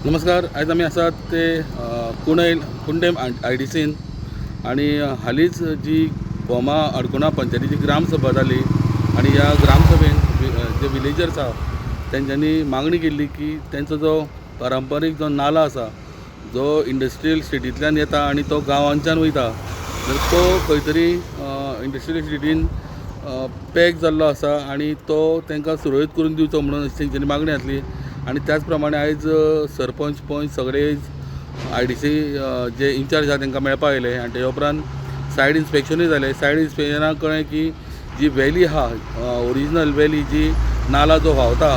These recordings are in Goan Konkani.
नमस्कार. आयज आमी आसात ते कुंडय कुंडेम आयडीसीन आनी हालींच जी भोमा हणकोणा पंचायतीची ग्रामसभा जाली आनी ह्या ग्रामसभेन जे विलेजर्स आहा तेंच्यांनी मागणी केल्ली की तेंचो जो पारंपारीक जो नाला आसा, जो इंडस्ट्रियल इस्टेटींतल्यान येता आनी तो गांवांच्यान वयता, तर तो खंय तरी इंडस्ट्रियल इस्टेटीन पॅक जाल्लो आसा आनी तो तांकां सुरळीत करून दिवचो म्हणून अशी तेंच्यांनी मागणी आसली. आनी त्याच प्रमाणे आयज सरपंच, पंच सगळे आयडीसी जे इन्चार्ज आहा तांकां मेळपाक आयले आनी तेच्या उपरांत सायड इन्स्पेक्शनूय जालें. सायड इन्स्पेक्शनाक कळ्ळें की जी वॅली आहा, ओरिजिनल वॅली, जी नाला जो व्हांवता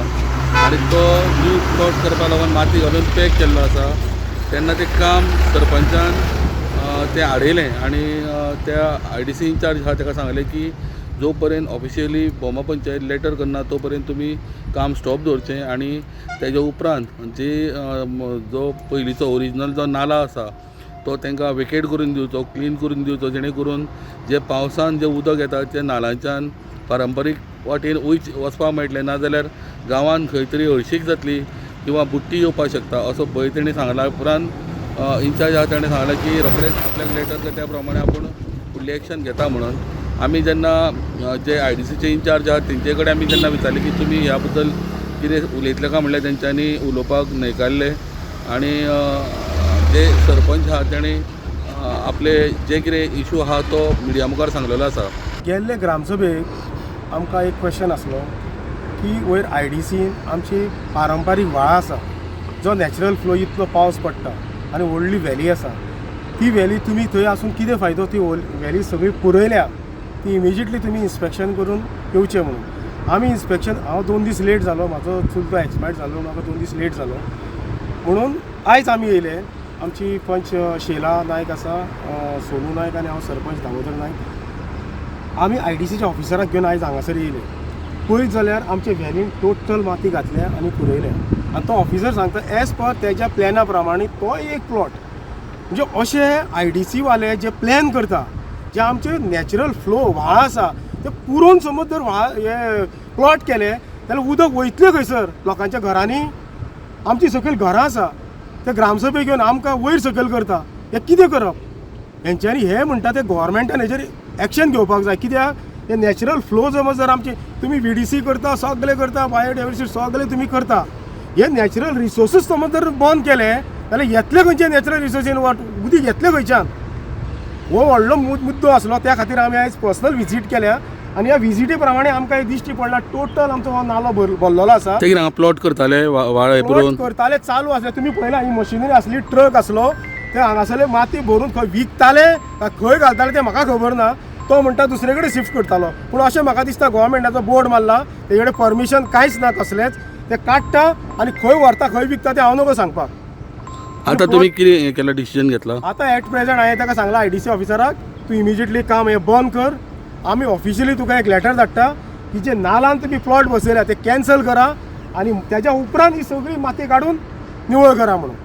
आनी तो न्यू प्लॉट करपा लागून माती घालून पॅक केल्लो आसा, तेन्ना तें काम सरपंचान तें आडयलें आनी त्या आयडीसी इन्चार्ज आहा ताका सांगलें की जो पर्यंत ऑफिशियली भोमा पंचायत लेटर करना तो पर्यंत तुमी काम स्टॉप दवरचें आनी तेज्या उपरांत जी जो पयलींचो ओरिजिनल जो नाला आसा तो तांकां वेकेट करून दिवचो, क्लीन करून दिवचो, जेणे करून जे पावसान जें उदक येता तें नालांच्यान पारंपारीक वाटेन वयच वचपाक मेळटलें, नाजाल्यार गांवांत खंय तरी हळशीक जातली किंवा बुडटी येवपाक शकता असो भंय तेणी सांगला. उपरांत इन्चार्ज आहा ताणें सांगलें की रोखडेंच आपल्याक लेटर कर, त्या प्रमाणे आपूण फुडली एक्शन घेता म्हणून. आमी जेन्ना जे आयडीसीचे इन्चार्ज आहात तेंचे कडेन आमी जेन्ना विचारलें की तुमी ह्या बद्दल कितें उलयतले काय म्हणल्यार तेंच्यांनी उलोवपाक न्हयकारलें आनी जे सरपंच आहा तेणी आपले जे कितें इशू आहा तो मिडिया मुखार सांगलेलो आसा. गेल्ले ग्रामसभेक आमकां एक क्वेश्चन आसलो की वयर आयडीसीन आमची पारंपारीक व्हाळां आसा, जो नॅचरल फ्लो, इतलो पावस पडटा आनी व्हडली व्हॅली आसा, ती व्हॅली तुमी थंय आसून कितें फायदो? ती व्हॅली सगळी पुरयल्या, ती इमिजिएटली तुमी इन्स्पेक्शन करून येवचें म्हणून. आमी इन्स्पेक्शन, हांव 2 दीस लेट जालो, म्हाजो चुलतो एक्सपायर्ड जालो, म्हाका 2 दीस लेट जालो म्हणून आयज आमी येयले. आमची पंच शेला नायक आसा, सोनू नायक आनी हांव सरपंच दामोदर नायक, आमी आयडीसीच्या ऑफिसराक घेवन आयज हांगासर येयले. पळयत जाल्यार आमच्या व्हॅलीन टोटल माती घातल्या आनी पुरयल्या आनी तो ऑफिसर सांगता एज पर तेज्या प्लॅना प्रमाणे तो एक प्लॉट. म्हणजे अशे आयडीसी वाले जे प्लॅन करता, जे आमचे नॅचरल फ्लो व्हाळ आसा ते पुरोवन समज जर व्हाळ हे प्लॉट केले जाल्यार उदक वयतलें खंयसर? लोकांच्या घरांनी. आमची सकयल घरां आसा, ते ग्रामसभेक घेवन आमकां वयर सकयल करता. हें कितें करप हेंच्यांनी? हे म्हणटा ते गोवोरमेंटान हेजेर एक्शन घेवपाक जाय, कित्याक हे नॅचरल फ्लो समज जर आमचे तुमी व्हीडीसी करता, सगळे करता, बायोडायवर्सिटी सगळे तुमी करता, हे नॅचरल रिसोर्सीस समज जर बंद केले जाल्यार येतले खंयचे नॅचरल रिसोर्सीन वाट उदीक येतले खंयच्यान? हो व्हडलो मुद्दो आसलो. त्या खातीर आमी आयज पर्सनल विजीट केल्या आनी ह्या विजिटी प्रमाणे आमकां एक दिश्टी पडला, टोटल आमचो हो नालो भरलेलो आसा. ते कितें हांगा प्लॉट करताले व्हाळ हे प्लॉट पुरोवन? करताले, चालू आसले. तुमी पळयला, ही मशिनरी आसली, ट्रक आसलो, ते हांगासरले माती भरून खंय विकताले काय खंय घालताले ते म्हाका खबर ना. तो म्हणटा दुसरे कडेन शिफ्ट करतालो, पूण अशें म्हाका दिसता गोवोरमेंटाचो बोर्ड मारला, तेजे कडेन परमिशन कांयच ना कसलेंच. ते काडटा आनी खंय व्हरता, खंय विकता ते हांव नको सांगपाक. आतां तुमी कितें हें केलां, डिसिजन घेतला? आतां एट प्रेझेंट हांवें ताका सांगलां, आयडीसी ऑफिसराक, तूं इमिजिएटली काम हें बंद कर. आमी ऑफिशियली तुका एक लेटर धाडटा की जे नालान तुमी प्लॉट बसयल्या ते कॅन्सल करा आनी तेज्या उपरांत ही सगळी माती काडून निवळ करा म्हणून.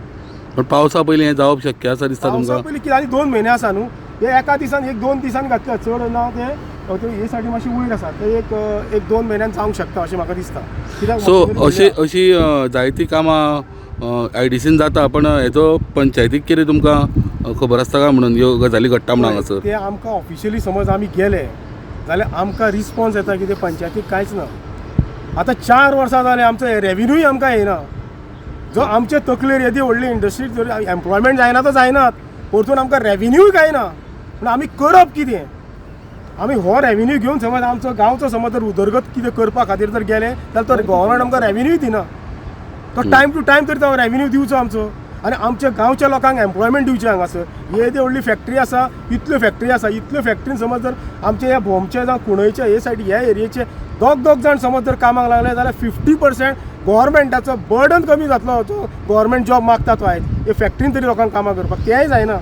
पण पावसा पयलीं हें जावप शक्य आसा दिसता पावसा तुमकां? पयलीं कितें, आनी 2 म्हयने आसा न्हू. हे एका दिसान, एक दोन दिसान घातल्या, चड ना. ते हे सायडीन मातशी वयर आसा, ते एक एक दोन म्हयन्यान जावंक शकता अशें म्हाका दिसता, कित्याक सो मशिनरी अशी भरल्या. अशी जायतीं कामां आयडीसीन जाता, पण हेजो पंचायतीक कितें तुमकां खबर आसता काय म्हणून ह्यो गजाली घडटा म्हणून हांगासर? ते आमकां ऑफिशियली समज आमी गेले जाल्यार आमकां रिस्पॉन्स येता की ते पंचायतीक कांयच ना. आतां 4 वर्सां जालें, आमचो रेविन्यूय आमकां येना. जो आमचे तकलेर येदी व्हडली इंडस्ट्री जर एम्प्लॉयमेंट जायना तो जायनात, परतून आमकां रेविन्यूय कांय ना. पूण आमी करप कितें? आमी हो रेविन्यू घेवन समज आमचो गांवचो समज जर उदरगत कितें करपा खातीर जर गेले जाल्यार तो गोवोरमेंट आमकां रेविन्यूय दिना. तो टायम टू टायम तरी तो रेविन्यू दिवचो आमचो आनी आमच्या गांवच्या लोकांक एम्प्लॉयमेंट दिवचें. हांगासर येदी व्हडली फॅक्टरी आसा, इतल्यो फॅक्टरी आसा, इतल्यो फॅक्टरीन समज जर आमच्या ह्या भोमचे जावं कुंडयचे हे सायडी ह्या एरियेचे दोग दोग जाण समज जर कामाक लागले जाल्यार 50% गोवोरमेंटाचो बर्डन कमी जातलो. जो गोवोरमेंट जॉब मागता तो आयज हे फॅक्टरीन तरी लोकांक कामां करपाक, तेंय जायना.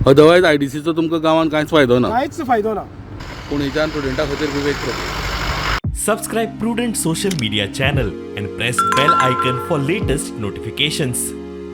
अदरवायज आयडीसीचो तुमकां गांवांत कांयच फायदो ना. कांयच फायदो ना. पुणेच्यान प्रुडंटा खातीर विवेक Prabhu. Subscribe Prudent Social Media channel and press bell icon for latest notifications.